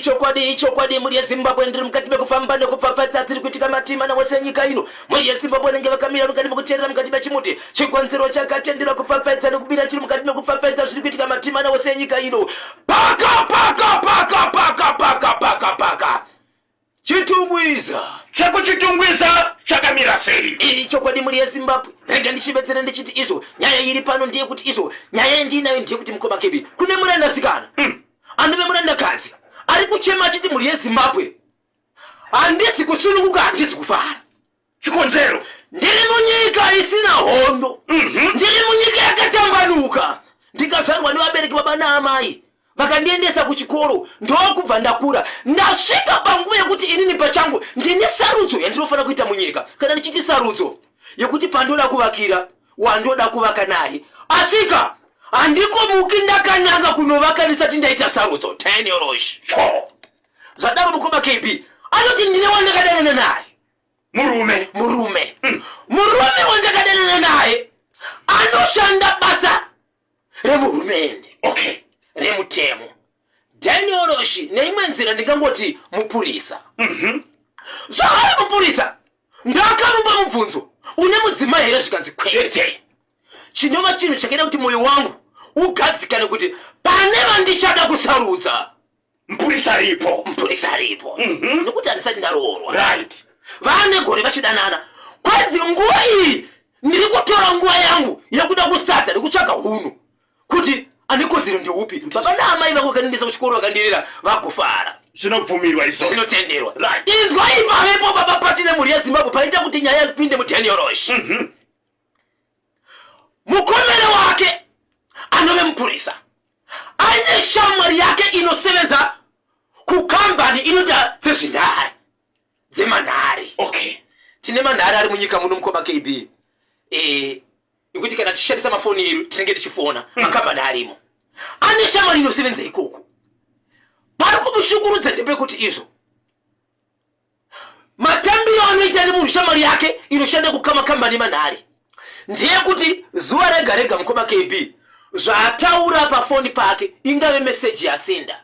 Ichokwadi, ichokwadi, mhuri yeZimbabwe, ndiri mukati mekufamba nekupfapfaidza dziri kuitika mativi mana wese enyika ino. Mhuri yeZimbabwe vanenge vakamira mukati mekuteerera mukati mechimuti. Chikonzero chakatendera kupfapfaidza nekubira chiri mukati mekupfapfaidza zviri kuitika mativi mana wese enyika ino. Paka, paka, paka, paka, paka, paka, paka. Chitungwiza. Chekuchitungwiza chakamira sei? Iri chokwadi mhuri yeZimbabwe. Rega ndichibetsere ndichiti izvo nyaya iri pano ndiye kuti izvo nyaya yandinayo ndiye kuti mukoma Kebi kune murandasikana. Anove murandakadzi ari kuchema achiti mhuri yeZimbabwe handisi kusununguka handisi kufara. Chikonzero ndiri munyika isina hondo. Ndiri munyika yakatambanuka ndikazvarwa nevabereki baba naamai vakandiendesa kuchikoro ndokubva ndakura ndasvika panguva yekuti inini pachangu ndine sarudzo yandinofanira kuita munyika kana ndichiti sarudzo yekuti pandoda kuvakira wandoda kuvaka naye asika handikomuki ndakananga kunovaka ndisati ndaita sarudzo 10 yoroshi zvadaro mukoma KB anoti ndine wandakadanana naye murume murume murume wandakadanana naye anoshanda basa remuhurumende remutemo. Daniel Roshi neimwe nzira ndingangoti mupurisa. Zvaari mupurisa ndakamupa mubvunzo, une mudzimai here? Zvikanzi kwete. Chinova chinhu chakaita kuti mwoyo wangu ugadzikane kuti pane vandichada kusarudza. Mupurisa aripo. Mupurisa aripo. Nekuti handisati ndaroorwa. Vane gore vachidanana. Kwanzi nguva iyi ndiri kutora nguva yangu yekuda kusadza nekutsvaga hunhu kuti ane kodzero ndeupi. Baba naamai vangu vakandiendesa kuchikoro vakandirera vagofara. Zvinobvumirwa izvozvo. Zvinotenderwa. Inzwai pavepo baba Pati nemhuri yeZimbabwe paita kuti nyaya ipinde muDaniel Roche. Mukomere wake anove mupurisa aine shamwari yake inosevenza kukambani inoita dzezvinhare dzemanhare. Tine manhare ari munyika muno mukoma KB. Ekuti kana tichishandisa mafoni edu tinenge tichifona makambani arimo. Ane shamwari inosevenza ikoko. Pari kumushungurudza ndepekuti izvo matambiro anoita nemunhu shamwari yake inoshanda kukama kambani yemanhare ndeyekuti zuva rega rega mukoma KB zvaataura pafoni pake ingave meseji yasenda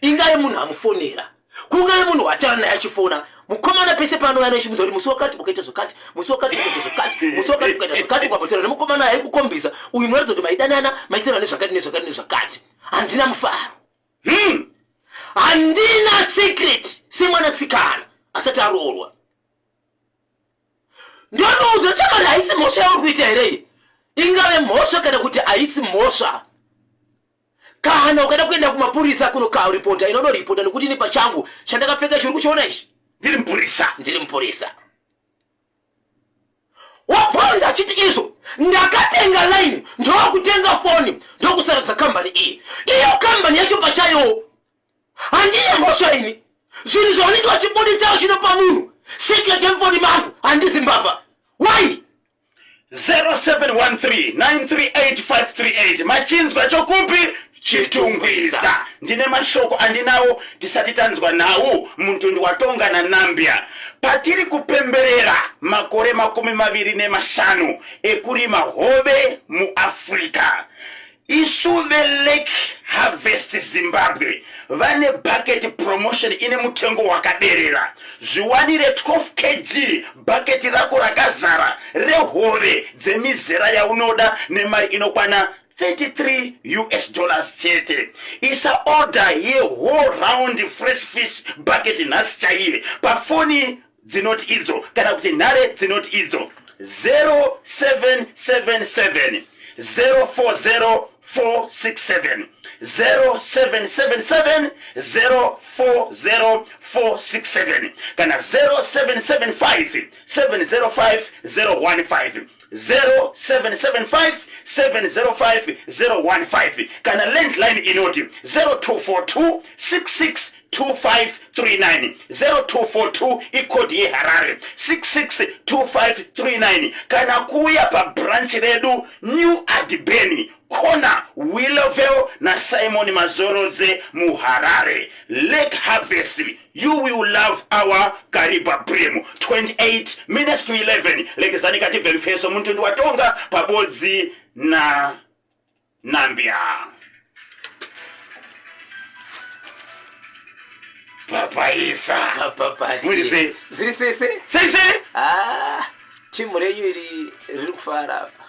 ingave munhu amufonera kungave munhu wataura naye achifona mukomana pese paanouya anochimudza kuti musi wakati ukaita zvakati musi wakati ukaita zvakati musi wakati ukaita zvakati ukambotaura nemukomana aikukombisa uyu munoratidza kuti maidanana maitaura nezvakati nezvakati nezvakati. Handina mufaro. Handina secret semwanasikana asati aroorwa. Ndonoudza shamwari haisi mhosva yauri kuita here iyi? Ingave mhosva kana kuti haisi mhosva. Kana ukada kuenda kumapurisa kunokaripota, inonoripota nekuti ini pachangu chandakapfeka ichi uri kuchiona ichi? Ndiri mupurisa. Ndiri mupurisa. Wabvunza achiti izvo ndakatenga line ndokutenga foni ndokusaradza kambani iyi. Iyo kambani yacho pachayo handine mhosva ini. Zvinhu zvaunenge vachibuditsa uchinopa munhu secret yemufoni mangu handizi mbavha. Why? 0713938538 machinzwa chokupi Chitungwiza. Ndine mashoko andinawo tisati tanzwa nhau mutundu waTonga naNambia. Patiri kupemberera makore 25 ekurima hove muAfrica. Isu veLake Harvest Zimbabwe vane bucket promotion ine mutengo wakaderera. Zviwanire 12 kg bucket rako rakazara rehove dzemizera yaunoda nemari inokwana 33 US dollars chete. Isa order ye whole round fresh fish bucket nhasi chaiye pafoni dzinoti idzo kana kuti nhare dzinoti idzo 0777 040 467 0777 040 467 kana 0775 705 015 0775 705 015 kana landline inoti 0242 66 2539 0242 ikodhi yeHarare 662539 kana kuuya pabranch redu New Adibeni corner Willowvale naSimon Mazorodze muHarare. Lake Harvest, you will love our Kariba Bream. 28 minutes to 11 lekezani katibve mfeso mutundu waTonga pabodzi na Nambia. Papaisa. Papa. Muri sei? Zviri sei sei? Sei sei? Ah, timu renyu iri riri kufara apa.